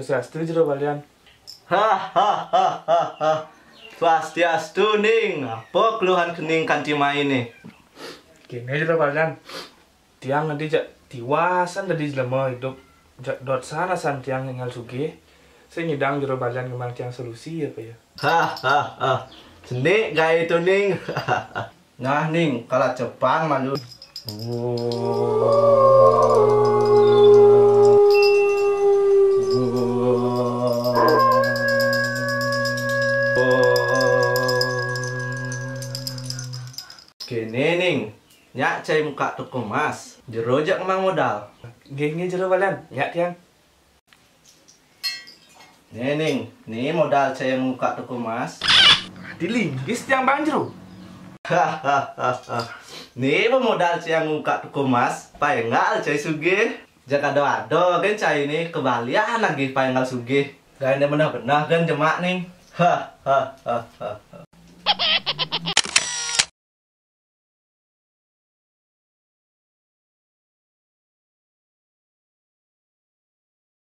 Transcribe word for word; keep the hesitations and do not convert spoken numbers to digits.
Swastiastu, Jero Balian. Hahaha. Swastiastu, Ning. Apa keluhan kening kanti mai ni? Kene, Jero Balian. Tiang dadi jak tiwasan dadi jelema idup. Jak dot sanasan tiang ninggal sugih. Sing nyidang Jero Balian ngembang tiang solusi apa ya? Hahaha. Senik gae tu, Ning. Nah, Ning, kala cepang malu. Kene, Ning, nyak cai muka toko mas. Jero jak ngembang modal. Nggih, nggih, Jero Balian. Nyak tiang. Ni, Ning, ni modal cai yang muka toko mas. Dilinggis tiang, Bang Jero. Hahaha. Ni modal cai yang muka toko mas, paenggak cai sugih. Jak ado-ado kan cai ni kebalian lagi paenggak sugih. Gae ne benah-benah kan jemak, Ning. Hahaha.